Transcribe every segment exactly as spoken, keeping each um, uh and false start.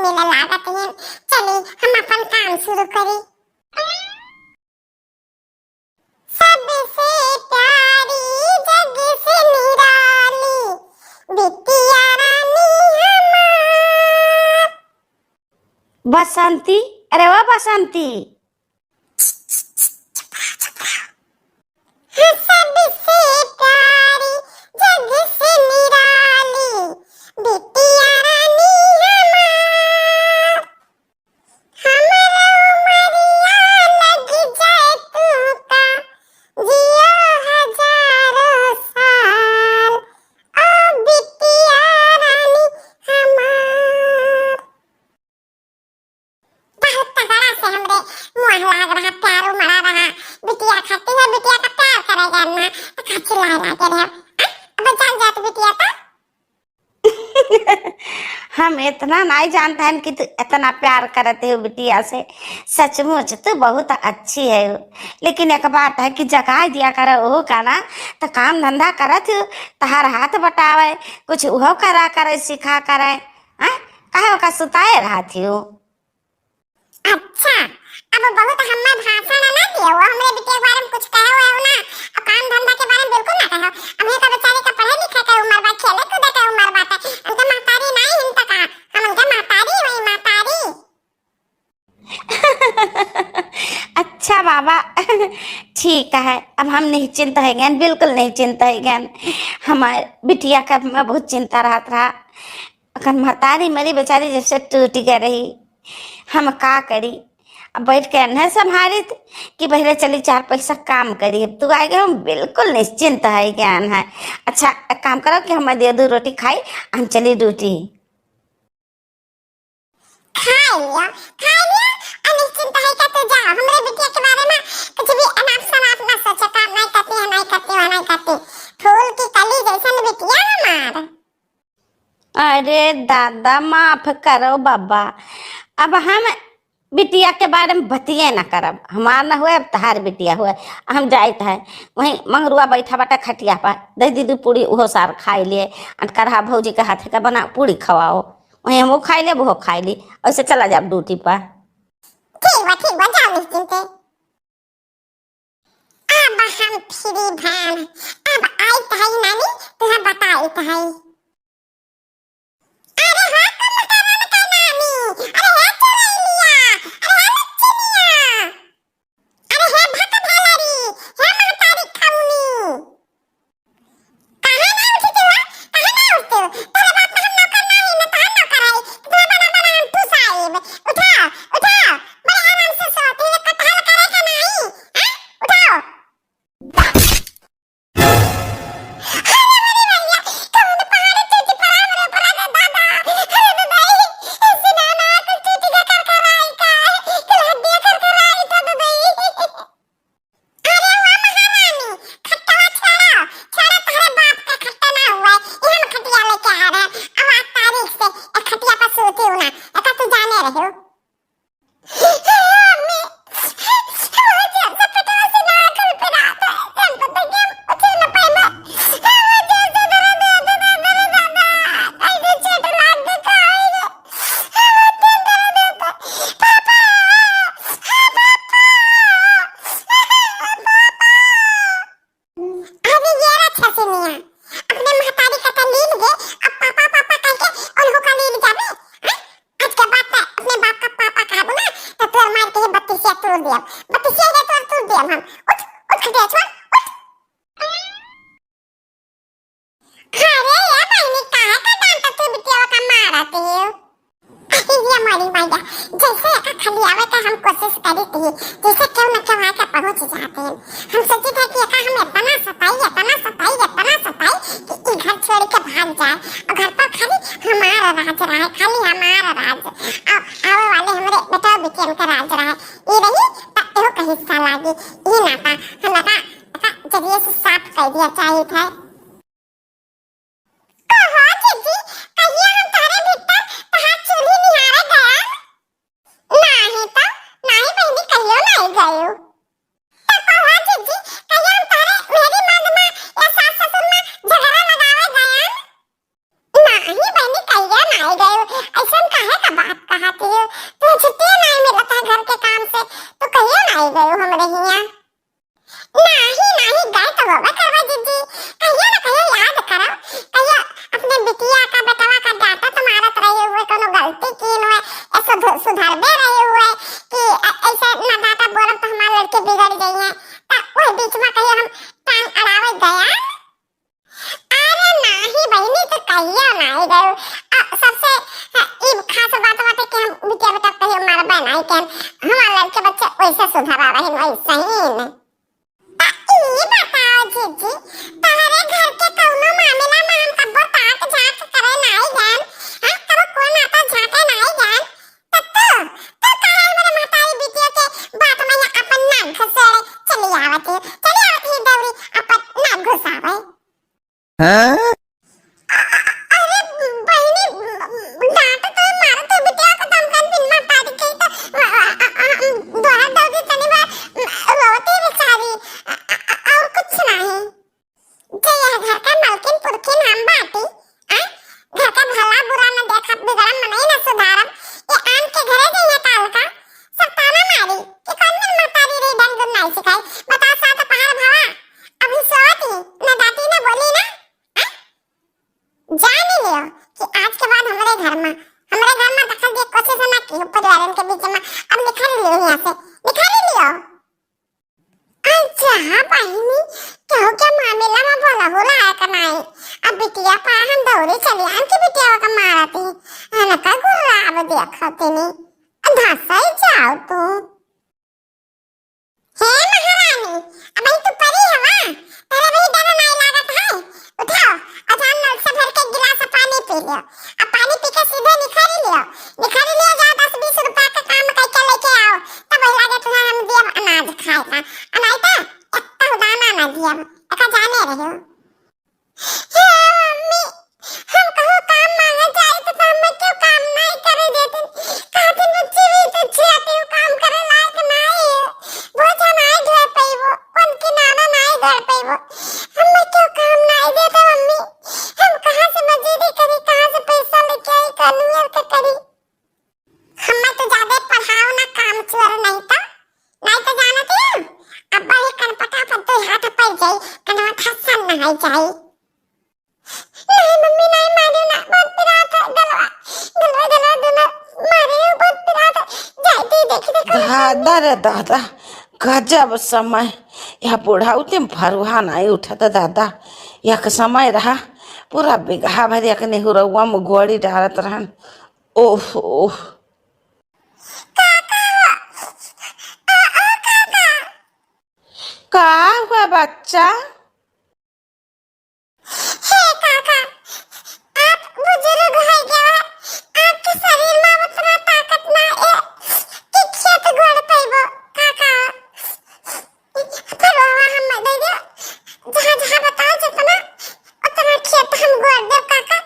मिले लागत हैं। चली, हम अपन काम शुरू करी। सबसे प्यारी, जग से निराली, बिटिया रानी हमार। बसंती, अरे वो बसंती। हाँ, सबसे प्यारी, जग से निराली, बिटिया रानी हमार। हमरो उमरिया लग जाए तू का, जियो हजारों साल, ओ बिटिया रानी हमार। बहुत तगड़ा से हमरे मुँह लाग रहा, प्यार उमड़ा रहा। बिटिया खाती है, बिटिया का प्यार करेगा ना, तो का चिल्लाए लागे रहे। आ, अब चल जात बिटिया तो। हम इतना नहीं जानते हैं कि तू इतना प्यार करते हो बिटिया से। सचमुच तू बहुत अच्छी है, लेकिन एक बात है कि जगाए दिया करे ओहो का ना, तो काम धंधा करत हो, तहार हाथ बटावे, कुछ उहो करा करे, सिखा करे। हाँ, काहे ओका सुताए रहत हो? अच्छा, अब बहुत हम्मे भाषण ना दियो, वो हमरे बिटिया के बारे में कुछ कहे हुए हो ना, और काम धंधा के बारे में बिल्कुल ना कहो। अब ये तो बेचारे का पढ़े लिखे के उम्र बा, खेले कूदे के उम्र बाटे। उनके महतारी नहीं हिन तो का, हम उनके महतारी वही महतारी। अच्छा बाबा, ठीक है, अब हम निश्चिंत है गए, बिल्कुल निश्चिंत है गए। हमारे बिटिया का हमें बहुत चिंता रहत रहा। अखन महतारी मरी बेचारी जब से टूट गए रही, हम का करी? अब बैठ के अन्हे संभारित कि पहले चली चार पैसा काम करी। अब तू आए गए, हम बिल्कुल निश्चिंत है ज्ञान है। अच्छा, एक काम करो कि हम दे दो रोटी खाई, हम चली ड्यूटी। खा लिया, खा लिया, और निश्चिंत है क्या तू जा, हमरे बिटिया के बारे में कुछ भी अनाप शनाप ना सोचे, काम नहीं करती है, नहीं करती है, नहीं करती। फूल की कली जैसन बिटिया हमार। अरे दादा, माफ करो बाबा, अब हम बिटिया के बारे में बतिये ना करब। हमार ना हुए, अब तहार बिटिया हुए। हम जाइत है, वहीं मंगरुआ बैठा बाटे खटिया पर, दे दीदी पूरी, उहो सार खाई लिए। अनकरहा भौजी के हाथे का बना पूरी खवाओ, वहीं हम वो खाई ले, वो खाई ली, ऐसे चला जाब ड्यूटी पर। ठीक बा, ठीक बा, जाओ निश्चिंते। अब हम फ्री भैन, अब आइत है नानी, तुहा बताइत है। अरे हाँ, कुंभकर्ण के नानी, अरे हे चुड़ैलिया, अरे हे लच्छिनिया, अरे हे भकभलरी, हे महतारी खौनी। काहे ना उठी तू, हाँ? काहे ना उठते हो? तोरे बाप का हम नौकर नहीं, ना तोहार नौकर है। कितना बना बना हम टूसाइब। उठाओ, उठाओ। बड़े आराम से सोती है, कटहल करे के नहीं, हाँ? उठाओ। अरे मेरी मैया, कौन पहाड़ टूटी पड़ा हमरे ऊपर, अरे दादा, अरे ददाई, ऐसे ना ना, कुछ टूटी का कर कर आई का, कुल हड्डियाँ कर कर आई था ददाई। अरे वाह महारानी, खट्टवा छोड़ो, छोड़ो, तोहरे बाप का खट्टा ना हुआ है, ये हम खटिया लेके आ रहे हैं। अब आज तारीख से एक खटिया पर सोती हूँ ना, एका तू जाने रहे हो। मम्मी, वो जोर से पेटवा से ना कर पे रात है, हम तो तकिया उठे न पाए। वो जोर से दर्द होता था, दर्द होता था, ऐसे चोट लाग गई, का है रे? पापा, हाँ, पापा, पापा। अरे ये रहा छसिनिया, अपने महतारी का तो लील गे, अब पापा, पापा कह के उन्हों का लील जाबे, हैं? आज के बाद ते अपने बाप का पापा कहबो ना, तो तोर मार के ही बत्तीसिया तोड़ दिया, बत्तीसिया के तोड़, तोड़ दिया हम। उठ, उठ खटिया छोड़, उठ। अरे ये बहिनी, काहे का डांटत हो बिटिया का मारत हो? अरे ये मोरी मैया, जैसे एका खलियावे का हम कोशिश करी थी, जैसे केहू न केहू आके पहुंच जाते हैं। हम सोची थे कि एका हम इतना सताई, इतना सताई, इतना सताई कि ई घर छोड़ के भाग जाए और घर पर खाली हमारा राज रहे, खाली हमारा राज। अब आवे वाले हमरे बेटा बिटियन का राज रहे, ई रही तो एहो का हिस्सा लागी। ई नाता हम एका, एका जरिए से साफ कर दिया चाहिए था। कहो जीजी, कहिया हम तोहरे भीतर तहार चूल्ही निहारे गया? नाही तो, नाही बहिनी, कहियो नाही गयो। तो कहो जीजी, कहिया हम तोहरे मेहरी मर्द में या सास ससुर में झगड़ा लगावे गया? नाही बहिनी, कहियो नाही गयो। ऐसन काहे का बात कहा? तू छुट्टिए नाहीं मिलत है घर के काम से, तू कहियो नाहीं गयो हमरे हियाँ। नाहीं, नाहीं, गए तो होबे करबे जीजी, कहियो ना कहियो याद करब, कहियो अपने बिटिया का, बेटवा का डांटत मारत रहे हुए, कोनो गलती कीन हुए, ऐसे धु-, सुधरबे रहे हुए कि अ-, ऐसे ना डांटा बोलब तो हमार लड़के बिगड़ जाइए, तो वही बीच में कहियो हम टांग अड़ावे गया। अरे नाहीं बहिनी, तो कहियो नाहीं गयो। आ, सबसे, आ, ई खास बात बाटे कि हम बिटिया बेटा कहियो मारबे नाहीं केन। हमार लड़के बच्चे वैसे सुधरा रहिन, वैसे ही न। त ई बताओ जीजी, तोहरे घर के कौनो मामला में हम कब्बो ताक झांक करे नाहीं गएन? हाँ, कबो कोई नाता झांके नाहीं गएन? त तू, तू काहे हमरे महतारी बिटिया के बात में अपन नाक घुसेड़े चली आवत ही? चली आवत ही देवरी अपन नाक घुसावे। हाँ? अरे बहिनी, डांट तो मारो तो बिटिया को, तो हम कन बिन महतारी के तो, अ, अ, अ, अ, दोहरा दौदी तनी बार रोवत ही बेचारी, अ, अ, अ, और कुछ नहीं। जे यह घर का मलकिन पुरखिन हम बाटी, आ? घर का भला बुरा न देखब, बिगड़म मनई न सुधारब, ये आन के घरे जइहे काल का, सब ताना मारी कि कौन दिन महतारी रही, ढंग गुण नाई सिखाई। बताओ सात पहाड़ भवा, अभी सोवत ही, न डांटी न बोली ना, आ? जान ही लियो कि आज के बाद हमरे घर में, हमरे घर में दखल दिए कोशिश ना की परिवारन के बीच में। अब निखर लियो यहाँ से, निखर लियो। अच्छा बहिनी, केहू के मामिला में बोला होला है का नाई? अब बिटिया पर हम दौड़े चली आन के बिटिया का मारती, है ना का गुर्रा अब देखो तिनी, धसई जाओ तू। हे महारानी, अबही तू परी हवा, तोहरे अबही डर नाई लागत है। उठाओ, और जान नल से भर के गिलास पानी पी लियो। अब पानी पी के सीधे निखरी लियो, निखरी लियो, जाओ दस बीस रुपया का काम करके लेके आओ, तब वही लागे तुम्हें हम दियब अनाज खाए का, अनाज तो एक तो दाना ना दियब, एका जाने रहो। हे मम्मी, हम कहूँ काम मांगे जाई तो, तो हमें क्यों काम नहीं करे देती? कहती बच्ची भी तो छियाती हूँ, काम करे लायक नहीं है। बोझा नहीं ढोए पाइबो, कौन किनारा नहीं गड़ पाइबो। हमें क्यों काम नहीं देते मम्मी? हम कहाँ से मजदूरी करी, कहाँ से पैसा लेके आई, कानून के करी? हमें तो ज्यादा पढ़ाओ ना, काम चोर नहीं तो, नहीं तो जानती हूँ। अब बड़े कनपटा पर दो हाथ पड़ जाई, कनवा धसन नहीं जाई। नहीं मम्मी, नहीं मारियो ना, बहुत पिरात है गलवा, गलवा, गलवा दोनों मारे हो, बहुत पिरात है। जाए दे, देखी देखो। दादा रे दादा, गजब समय। यह बुढ़ाऊ ते फरुहा नहीं उठत दादा। यह के समय रहा, पूरा बिगहा भर यह के नेहुरउआ में गोड़ी डारत रहन। ओह, ओह। काका हो, आ, आ, काका। का हुआ बच्चा? हे काका, आप बुजुर्ग हो गए हो, आपके शरीर में उतना ताकत ना है कि खेत गोड़ पाइबो, काका। फिर वो हम दे दो, जहाँ जहाँ बताओ जितना, उतना खेत हम गोड़ देब, काका।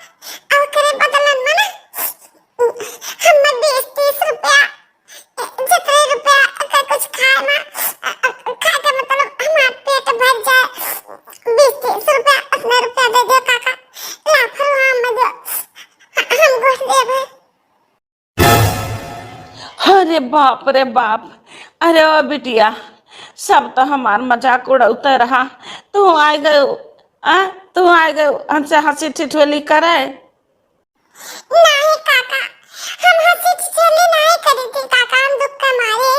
और करे बदलन में ना, हम बीस तीस रुपया, जितने रुपया अगर कुछ खाए ना, अ, अ, खा के मतलब हमार पेट भर जाए, बीस तीस रुपया, उतने रुपया दे दो काका, लाफर हम दो, हम गोड़ देबे। अरे बाप रे बाप, अरे ओ बिटिया, सब तो हमार मजाक उड़ौते रहा, तू आए गयो, आ, तू आए गयो हमसे हंसी ठिठोली करे। नाहीं काका, हम हंसी ठिठोली नाहीं करी थी काका, हम दुख के मारे,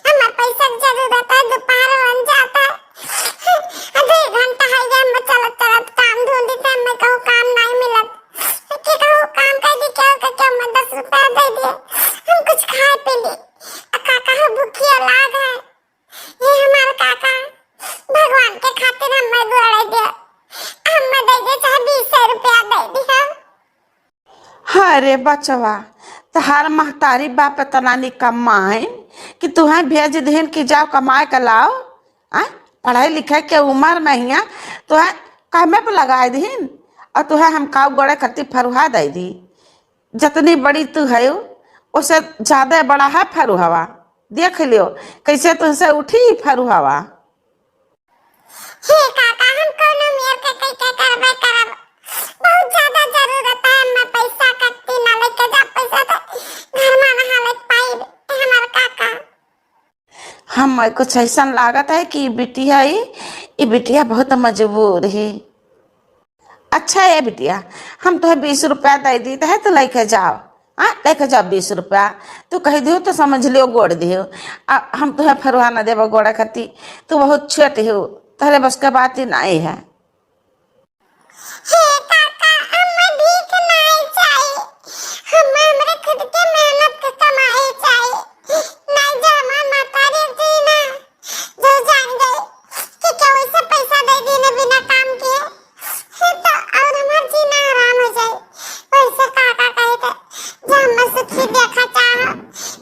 हमार पैसा के जरूरत है, दोपहर बन जाता है, दो घंटा हो गया, हम चलत चलत काम ढूंढी थे, मैं कहूँ काम नाहीं मिलत, कि कहूँ काम कर दी, क्या का क्या, मैं दस रुपया दे दिए, हम कुछ खाए पी ली, आ काका हो भूखिया लाग है, ये हमार काका भगवान के खातिर हमें गोड़े दे, हमें दे दे, चाहे बीस रुपया दे दे हम। अरे बचवा, तहार महतारी बाप इतना निकम्मा है कि तुहें भेज दिहिन कि जाओ कमाए के लाओ, आ? पढ़ाई लिखाई के उम्र में हिया तुहें कामे पे लगाए दिहिन और तुहें हम काऊ गोड़े करती फरुहा दे दी। जतनी बड़ी तू है, ओसे ज्यादा बड़ा है फरुहवा। देख लियो, कैसे तुहसे उठी फरुहवा। हे काका, हम कौनो मेर के कई के करबे करब। बहुत ज्यादा जरूरत है हमें पैसा का, तीना लेके जा पैसा तो घर में नहा ले हम कुछ ऐसन लागत है कि ई बिटिया, ई, ई बिटिया बहुत मजबूर ही। अच्छा ए बिटिया, हम तोहे बीस रुपया दे दीत है, तू लेके जाओ। हाँ, लेके जाओ बीस रुपया। तू कह दियो तो समझ लियो गोड़ दियो। आ, हम तोहे फरुआ न देबो गोड़ कती। तू बहुत छोट हो, तोहरे बस के बात ही नहीं है। हे काका, हमें भीख नाई चाही, हम हमरे खुद के मेहनत के कमाई चाही। नाई जो हमार महतारी जी ना, जो जान गई कि केहू से पैसा दे दीने बिना काम किए, हे तो और हमार जीना हराम हो जाए। वैसे काका कहे थे, जो हमें सुखी देखा चाह,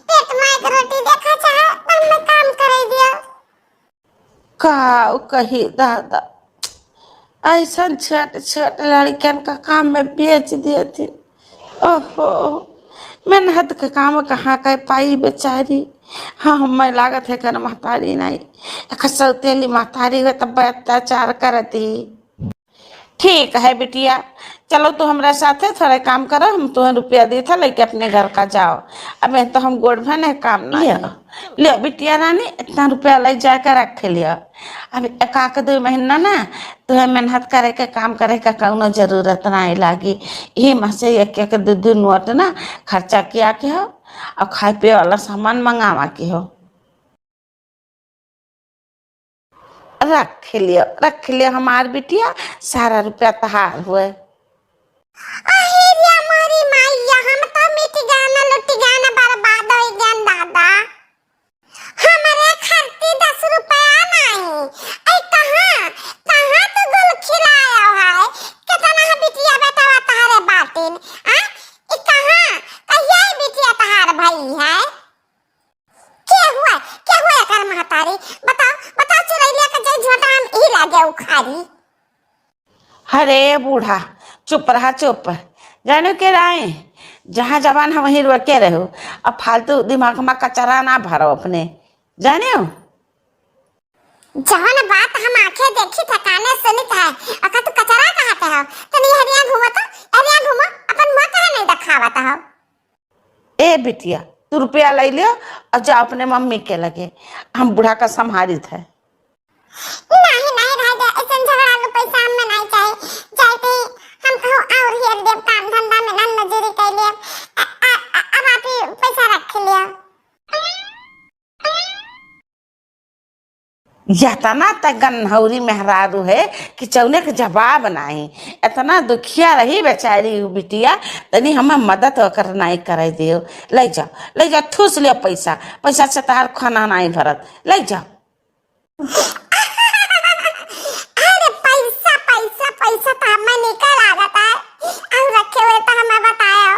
पेट में एक रोटी देखा चाह, तो हमें काम करे दियो। का कही दादा, ऐसन छोट छोट लड़कन का काम में बेच देती। ओहो, मेहनत के काम कहाँ कर पाई बेचारी। हाँ, हमें लागत है कर महतारी नहीं, एक सौतेली महतारी हुए तब अत्याचार करती। ठीक है बिटिया, चलो तू हमरा साथे थोड़ा काम करो, हम तुम्हें रुपया दी था, लेके अपने घर का जाओ। अब तो हम गोड़ भन है, काम ना लियो, है। लियो बिटिया रानी, इतना रुपया ले जाके रख लियो। अब एक आध दो महीना ना तुम्हें मेहनत करे के, काम करे के कौनो जरूरत नहीं लागी। यही में से एक एक दो दो नोट ना खर्चा किया के हो, और खाए पिए वाला सामान मंगावा के हो। रख लियो, रख लियो हमार बिटिया, सारा रुपया तहार हुए। अहे रे मोरी माइया, हम तो मिट गया ना, लुट गया ना, बर्बाद हो गया दादा। हमरे खर्ची दस रुपया नहीं। ऐ कहाँ, कहाँ तू गुल खिलाया है? कितना है बिटिया बेटवा तहारे बाटिन? आ? ई कहाँ, कहिया ई बिटिया तहार भई है? के हुआ, के हुआ एकर महतारी? बताओ, बताओ, चुरैलिया के जे झोंटा हम ई लागे उखाड़ी। अरे बूढ़ा, चुप रहा, चुप। जानो के राय, जहाँ जबान है वहीं रोके रहो। अब फालतू दिमाग में कचरा ना भरो अपने, जाने हो? जवन बात हम आंखें देखी थे, काने सुनित है, ओका तू कचरा कहत हो? तनी हरिया घूमो तो, हरिया घूमो, अपन मुंह काहे नहीं दिखावत हो? ए बिटिया, तू रुपया ले लियो और जा अपने मम्मी के लगे, हम बूढ़ा का संभालित है। नहीं, नहीं, रह दे, ऐसन झगड़ा के पैसा हमें नहीं चाहे। जाए थे, हम कहूँ और ही एक देव काम धंधा में ना मजूरी कर लिए। अ-, अ-, अ-, अब आप ही पैसा रख लियो। यतना त गन्हौरी मेहरारू है कि चौने के जवाब नाही। इतना दुखिया रही बेचारी उ बिटिया, तनी हमें मदद ओकर नाही करे दियो। ले जाओ, ले जाओ, ठूस लियो पैसा, पैसा से तहार खाना नाही भरत, ले जाओ। अरे पैसा, पैसा, पैसा तो हमें निकल लागत है, और रखे हुए तो हमें बताओ।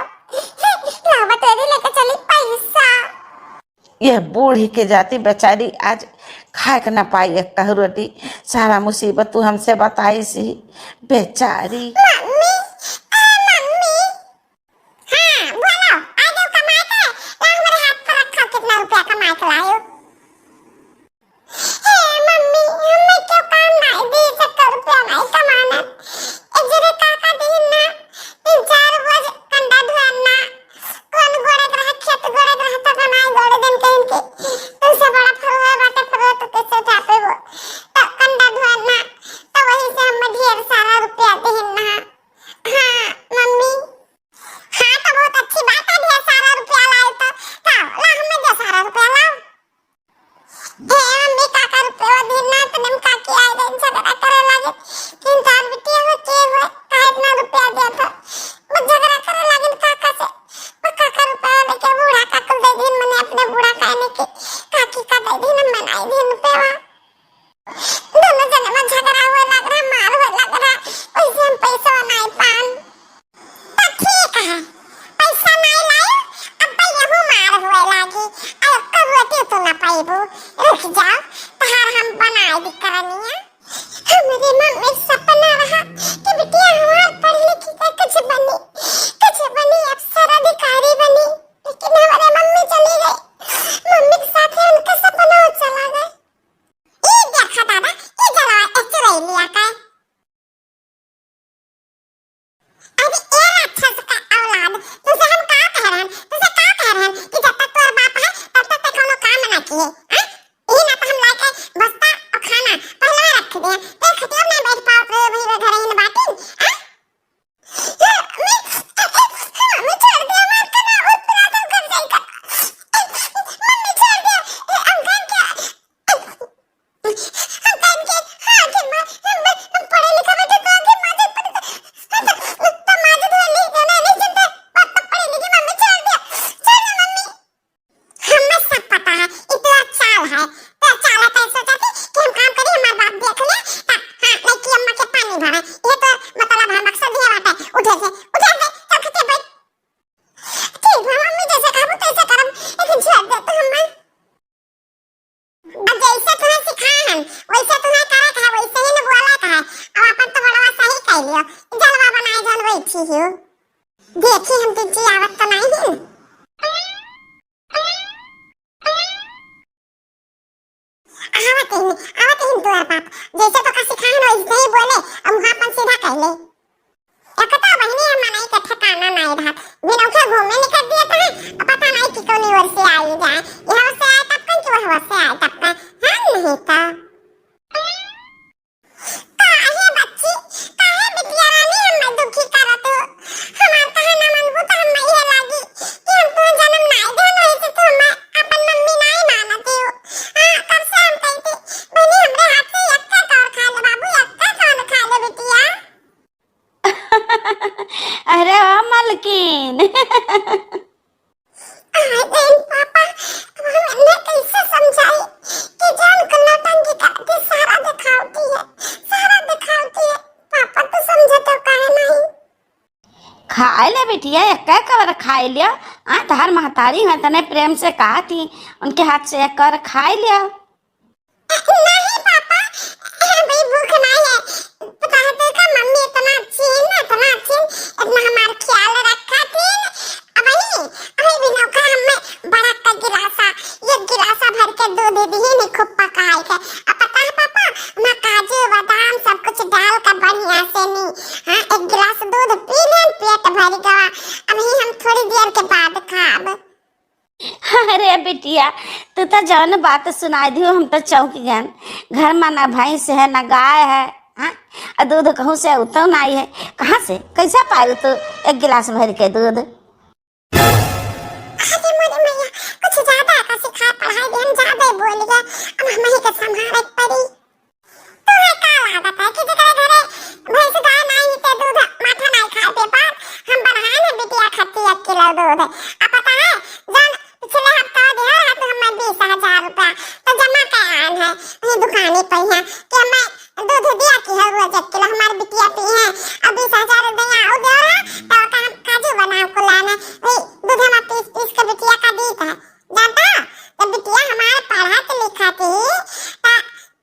लावा तेरी लेके चली पैसा। यह बूढ़ी के जाति बेचारी आज खाए के ना पाई एक कहू रोटी। सारा मुसीबत तू हमसे बताई सी बेचारी। मम्मी, ए मम्मी। हाँ, बोलो, आ जाओ कमाए के, ला हमरे हाथ पर रखो, कितना रुपया कमाए के लायो। हे मम्मी, हमें क्यों काम नहीं दी, सत्तर रुपया नहीं कमाना। ए जरे काका दीन ना, तीन चार रोज कंडा धोना, कौन गोड़े के रहा, खेत गोड़े के रहा, तो बनाए गोड़े दिन के इनके। तुमसे बड़ा फरुआ बाटे, फरुआ तो कैसे उठा पेबो? तो कंडा धोना, तो वही से हम ढेर सारा रुपया देहन ना। जैसे तोका सिखाए ना वैसे ही बोले, अब वहाँ अपन सीधा कह ले। एक तो बहिनी हम मनई के ठिकाना नहीं रहत, बिनौखे घूमे निकल दिए थे, अब पता नहीं कि कौन ओर से आई जाए, यह ओर से आए तब कहीं कि वह ओर से आए तब कहीं, हम नहीं तो। काहे बच्ची, काहे बिटिया रानी हमें दुखी करत हो? हमार कहे ना मनबू तो हम ये लागी कि हम तुम्हें जन्म नहीं देन, वही से तुम अपन मम्मी नहीं मानत हो। हाँ, कब से हम कहते, बहनी हमरे हाथ से एक का और खा ले बाबू, एक का और खा ले बिटिया। अरे ओ मलकिन। अरे पापा, अब हम इन्हें कैसे समझाई कि जान को नौटंकी करके सारा दिखावती है, सारा दिखावती है। पापा तो समझे तो काहे नहीं? खाए ले बिटिया, एक एक कवर खाए लिया। आ तहार महतारी है तने प्रेम से कहा थी, उनके हाथ से एक कवर खाए लिया। नहीं पापा, अभी भूख नहीं है। पता है तेरे का मम्मी इतना अच्छी है ना, इतना अच्छी है, इतना हमारा ख्याल रखा थी। अबही, अबही बिनौखा हमें बड़ा का गिलासा, ये गिलासा भर के दूध दी नहीं खूब पकाए के। अब पता है पापा, मैं काजू बादाम सब कुछ डाल के बढ़िया से नहीं, हाँ, एक गिलास दूध पी लेन, पेट भर गवा। अबही हम थोड़ी देर के बाद खाब। अरे बिटिया, तू तो जौन बात सुनाई दियो, हम तो चौंक गन। घर में ना भैंस है, ना गाय है, हाँ? और दूध कहूँ से उतो नहीं है, कहाँ से, कैसे पाए तू एक गिलास भर के दूध? अरे मोरी मैया, कुछ ज्यादा का सिखा पढ़ाई दे, हम ज्यादा ही बोल गए, अब हम ही के संभाले के पड़ी। तोहे का लागत है कि जेकरे घरे भैंस गाय नाई ते दूध माठा नाई खाए दे पार, हम बढ़ाए न बिटिया खाती एक किलो दूध। अब पता है, जान पिछले हफ्ता दिया रहा तो हमें बीस हजार रुपया तो जमा करान है, वही दुकानी पे है कि हमें दूध दिया कि है रोज एक किलो हमारे बिटिया पी है, अब बीस हजार रुपया और दे रहा तो का हम काजू बनाओ को लाना, वही दूध हमें पीस पीस के बिटिया का दीत है। जानता, जब बिटिया हमार पढ़त लिखत ही, त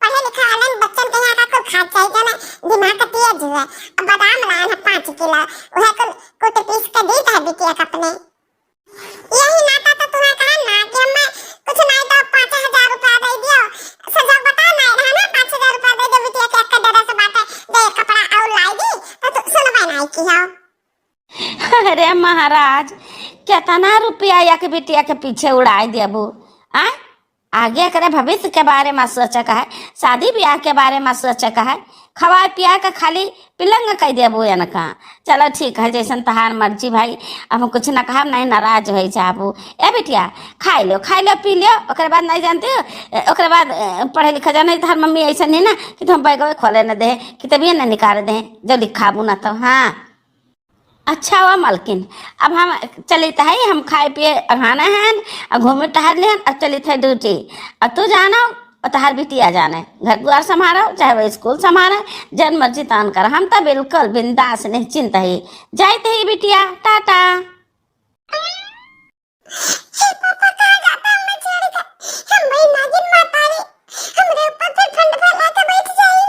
पढ़े लिखे वाले बच्चन के यहाँ का कुल खाद चाहिए ना, दिमाग का तेज हुआ। अब बादाम लान है पाँच किलो, वह कुल कुट पीस के दीत है बिटिया का अपने। यही नाता तो तुम्हें कहा ना कि हमें कुछ नहीं तो पाँच हजार रुपया दे दियो। सजग बता नहीं रहा ना, पाँच हजार रुपया दे दे बिटिया के, एक डरे से बात है, दे कपड़ा और लाई दी, तो तू सुनबे नहीं की हो। अरे महाराज, केतना रुपया एक बिटिया के पीछे उड़ाए देबू, आय? आगे एकरे भविष्य के बारे में सोचे का है, शादी ब्याह के बारे में सोचे का है, खवाए पिया के खाली पिलंग कइ देबू एनका। चलो ठीक है, जैसन तहार मर्जी भाई, अब हम कुछ ना कहब, नहीं नाराज होइ जाबू। ए बिटिया, खाइ लो, खाइ लो, पी लो, ओकरे बाद नहीं जानते हो, ए, ओकरे बाद, ए, पढ़े लिखे जाओ, नहीं तहार मम्मी ऐसा नहीं ना कि तुम बैगवे खोले न दे, किताबिये न निकाल दे, जो लिखाबू ना तो, हाँ। अच्छा हुआ मलकिन, अब हम चलित है, हम खाए पिए अभाना है, अब घूमे टहर लेन, अब चलित है ड्यूटी। अब तू जानो, और तहार बिटिया जाने, घर दुआर संभारो, चाहे वो स्कूल संभारे, जन मर्जी तान कर, हम तो बिल्कुल बिंदास निश्चिंत ही। जाइत ही बिटिया, टाटा। हे पापा, कहाँ जाता हमें छोड़ के? हम वही नागिन माता रे, हमरे ऊपर फिर फंड फैला के बैठ जाई।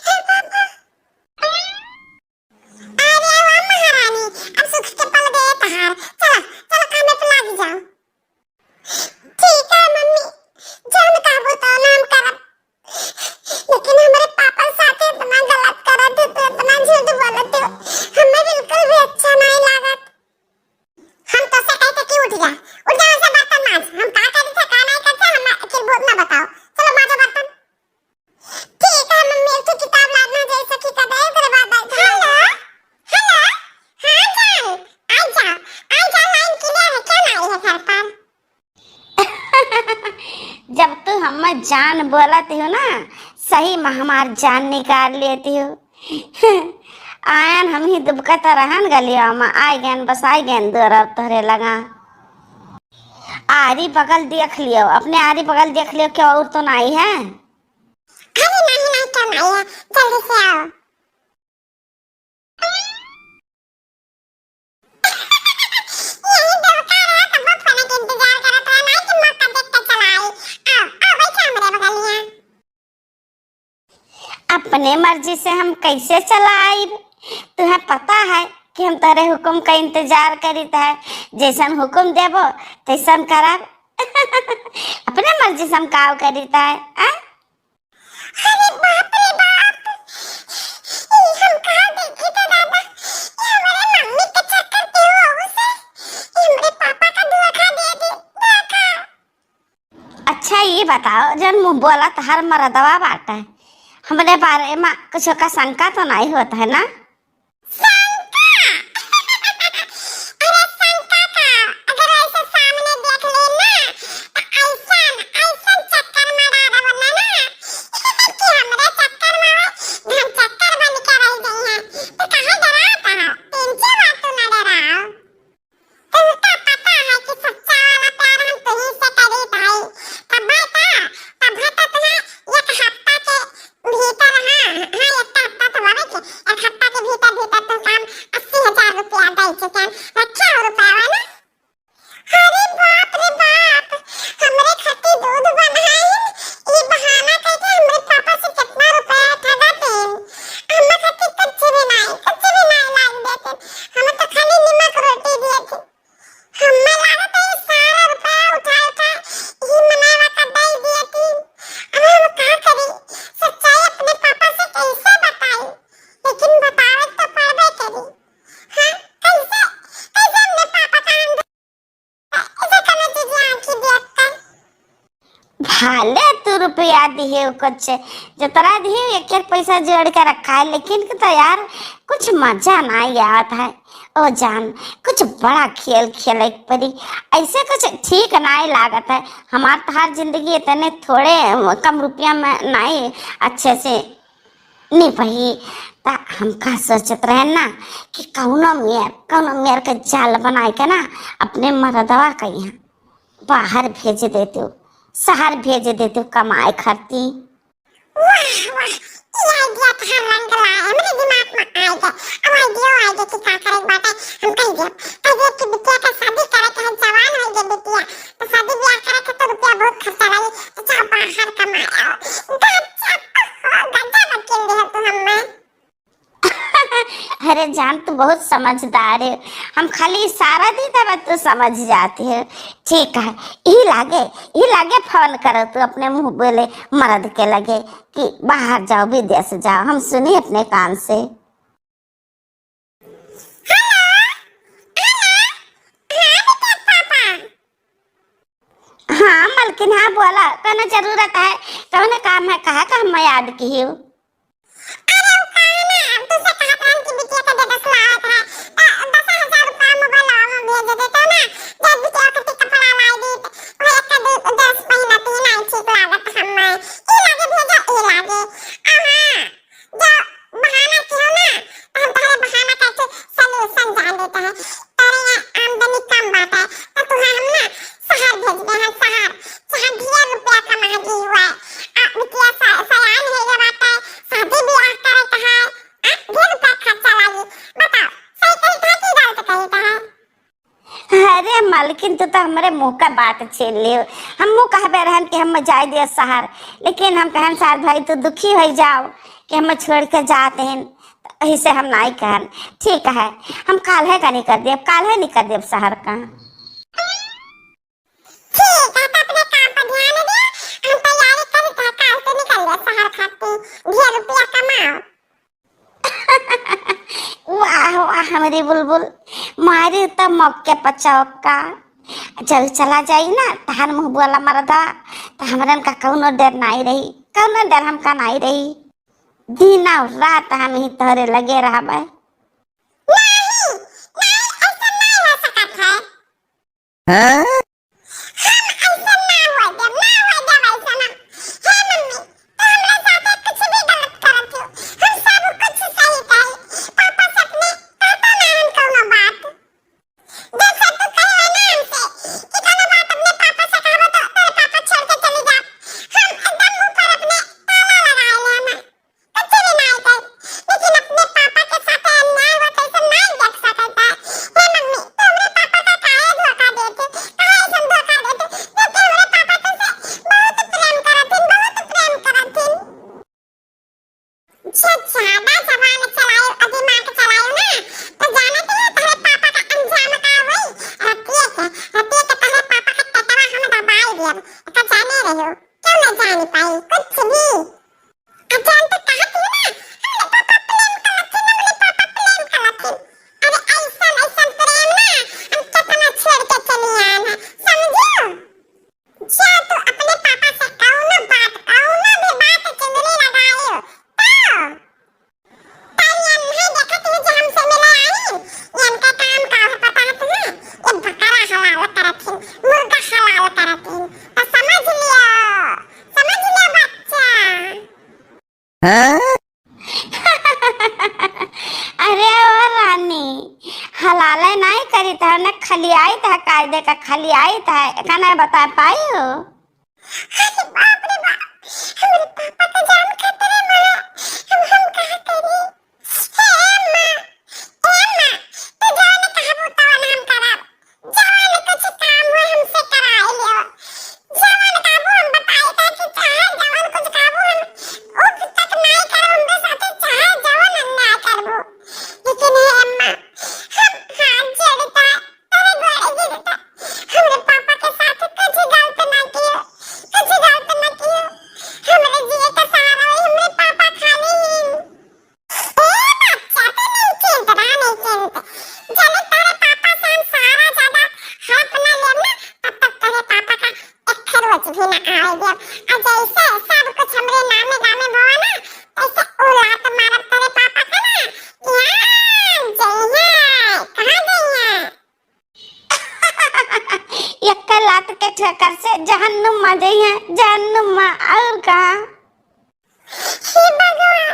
हे पापा। अरे वाह महारानी, अब सुख के पल गए तहार। चलो, चलो कामे पे लाग जाओ। ठीक है मम्मी, जौन कहबो तो नाम करब। लेकिन हमरे पापा साथे इतना गलत करत हो, तो इतना झूठ बोलत हो, हमें बिल्कुल भी अच्छा नहीं लागत। हम तो से कहते कि उठ जा, उठ जा, ऐसे बर्तन मांज। हम का करी थे, का नहीं करते, हम अखिल भूत ना बताओ। चलो मांजो बर्तन। ठीक है मम्मी, एक ठो किताब लाना जैसे कि कदे, ओकरे बाद बैठ जाओ। हेलो, हेलो, हाँ जान, आ जाओ, आ जाओ, लाइन क्लियर है, क्या लाई है घर पर? जब तू हमें जान बोलत हो ना, सही में हमार जान निकाल लेती हो। आयन हम ही दुबकत रहन गलिया में, आइ गयन, बस आइ गयन दुअर तोहरे लगा। आरी बगल देख लियो, अपने आरी बगल देख लियो, क्यों और तो नहीं है? अरे नहीं, नहीं, क्यों नहीं है, जल्दी से आओ। यही दरकार है, तब फोन के इंतजार करत रहा, नहीं कि मौका देख के चला आई। आओ, आओ, बैठो हमरे बगलिया। अपने मर्जी से हम कैसे चलाइब? तुहें पता है कि हम तोहरे हुकुम का इंतजार करित है, जैसन हुकुम देबो तैसन करब। अपने मर्जी से हम काव करित है, आ? अरे बाप रे बाप, अच्छा, ई बताओ, जौन मुँह बोला तोहार मरदवा बाटे, हमरे बारे मा कुछ ओका शंका तो नाहीं होत है ना? शंका? अरे शंका का? अगर ऐसे सामने देख ले ना, तो ऐसन, ऐसन चक्कर मा डारब ना, ना, कि हमरे चक्कर मा, हम चक्कर बन के रह गई हैं। तो काहे डरात हो? इनसे बात तो ना डराओ। तुमका पता है कि सच्चा वाला प्यार हम तुहीं से करी भाई। तब है का? तब है तो तुम्हें एक हफ्ता के भीतर, हाँ, हाँ, एक हफ्ता तो होवे के, एक हफ्ता के भीतर, भीतर तुमका हम अस्सी हजार रुपया दे चुके हैं। रखे हो रुपया ना? अरे बाप रे बाप, हमरे खातिर दूध बनाइन, ई बहाना करके हमरे पापा से कितना रुपया ठगा देन। हमरे खातिर कुछ भी नाहीं, कुछ भी नाहीं लाइन देते। हमें तो खाली नमक रोटी दिए थे। हमें लागत है, ये सारा रुपया उठा उठा ही मनवा का दे दिए थी। अब हम का करी? सच्चाई अपने पापा से कैसे बताई? लेकिन बतावे तो पड़बे करी। हाँ, कैसे, कैसे अपने पापा का हम ऐसे करना चाहिए आँखी देख कर? भले तू रुपया दिहे कुछ, जतरा दिहे एक एक पैसा जोड़ के रखा है, लेकिन के तो यार कुछ मजा नाहीं आवत है। ओ जान, कुछ बड़ा खेल खेले के पड़ी, ऐसे कुछ ठीक नाहीं लागत है। हमार तहार जिंदगी इतने थोड़े कम रुपया में नाहीं अच्छे से निपही। त हम का सोचत रहे ना कि कौनो मेर, कौनो मेर के जाल बनाए के ना अपने मरदवा के यहाँ बाहर भेज देतू, शहर भेज देतू कमाए खातिर। वाह, वाह, ई idea तो हर रंग लाए, हमरे दिमाग में आए गए। अब idea, idea की का करे के बाटे, हम कह देब, कह देब कि बिटिया का शादी करे के है, जवान हो गए बिटिया, तो शादी ब्याह करे के तो रुपया बहुत खर्चा लगी, तो जाओ बाहर कमाए आओ। गजब, ओहो, गजब अकेल दिया तू हमें। अरे जान, तू बहुत समझदार है। हम खाली इशारा दी तब तू समझ जाती है। ठीक है, यही लागे, यही लागे फोन करो तू अपने मुँह बोले मर्द के लगे कि बाहर जाओ, विदेश जाओ, हम सुनी अपने कान से। हेलो, हेलो, हाँ बिटिया के पापा। हाँ मलकिन, हाँ बोला, कौनो जरूरत है, कौनो काम है, कहा का हम याद की हूँ। अरे उ काहे ना, हम तुझसे कहत रहन कि बिटिया के दे दस लावत है, त दस हजार रुपया मोबाइल में भेज देते ना, जब बिटिया के कपड़ा लाई दी, त वह एक दो दस महीना तीन आई ठीक लागत हमें, ई लागे भेजा, ई लागे। आ हाँ, जो बहाना किहो ना, त हम तोहरे बहाना करके solution जान लेते हैं। तोरे यहाँ आमदनी कम बाटे, त तुहे हम ना शहर भेज दे हैं, शहर। चाहे ढेर रुपया कमा दी हुआ। आ, बिटिया स-, सयान है ये बाटे, शादी ब्याह करे के है। आ, ढेर रुपया खर्चा लागी। बताओ, सही कही था कि गलत कही था? अरे मालकिन, तू तो हमरे मुँह का बात छीन लियो। हम मुँह कहबे रहन कि हम जाए दिए शहर, लेकिन हम कहन सार भाई तू दुखी हो जाओ कि हम छोड़ के जाते हैं, ऐसे हम नाहीं कहन। ठीक है, हम काल्हे का निकर देब, काल्हे निकर देब शहर का। ठीक है, तो अपने काम पर ध्यान दिया, हम तैयारी करी तो काल से निकल ले शहर खातिर, ढेर रुपया कमाओ। वाह, वाह, हमरी बुलबुल, मारी त मौके पर चौका। जब चला जाई ना, तहार मुँह बोला मरदा, त हमरन का कौनो डर नाई रही, कौनो डर हमका नाई रही। दिन और रात हम ही तोहरे लगे रहबे। नहीं, नहीं, ऐसा नहीं हो सकत है। हाँ? हम ऐसा ना होए देब, ना होए देब ऐसा ना। हे मम्मी, तू हमरा साथे कुछ भी गलत करत हो। हम सब कुछ सही कही। पापा से अपने कहता ना हम कौनो बात। जैसे तू कहे है ना हमसे कि कौनो बात अपने पापा से कहबो तो तेरे पापा छोड़ के चले जाब। हम एकदम मुंह पर अपने ताला लगा ले हम। कुछ भी नाई कर, लेकिन अपने पापा के साथे अन्याय होत है, ऐसे नाई देख सकत है। हे मम्मी, तू हमरे पापा का काहे धोखा देते? काहे ऐसन धोखा देते? जबकि हमरे पापा तुझसे बहुत प्रेम करत हिन, बहुत प्रेम करत हिन। जे ज्यादा जबान चलायो और दिमाग चलायो ना, तो जानत ही है तोहरे पापा का अंजाम का होई। रतिये के, रतिये के तोहरे पापा का पेटवा हम दबाई दियब, एका जाने रहो। क्यों ना जान पाई कुछ भी? अजान तो कहत ही ना, हमरे पापा प्रेम करत थे, हमरे पापा प्रेम करत थे। अरे ऐसन, ऐसन प्रेम ना, हम कितना छोड़ के चली आए हैं, समझो? जा तू अपने पापा खाली आई त है, एका नहीं बता पाई हो। अरे बाप रे बाप, हमरे पापा का जान खतरे में है, हम, हम कहा करी? हे अम्मा, ए अम्मा, तू जवन कहबू तवन हम करब। जवन कुछ काम हो हमसे कराई लियो। जवन कहबू हम बताई दे कि चाहे जवन कुछ कहबू हम उफ तक नाई करब हमरे साथे, चाहे जवन अन्याय करबू। लेकिन हे अम्मा, हम हाथ जोड़ता, तोरे गोड़े गिरता, हमरे पापा के साथ कुछ गलत ना कियो, कुछ गलत ना कियो। हमरे जिए का सहारा वही हमरे पापा खाली ही। ए बच्चा, तू नहीं चिंत रहा, नहीं चिंत। जब तोरे पापा से हम सहारा ज्यादा हड़प ना लेब ना, तब तक तोरे पापा का एक रोज भी ना आवे देब। आ जैसे सब कुछ हमरे नामे गामे भवा ना, तैसे उ लात मारब तोरे पापा का ना, यहाँ जइहे, कहाँ जइहे? एक लात के ठोकर से जहन्नुम मा जइहे, जहन्नुम मा, और कहाँ? हे भगवान,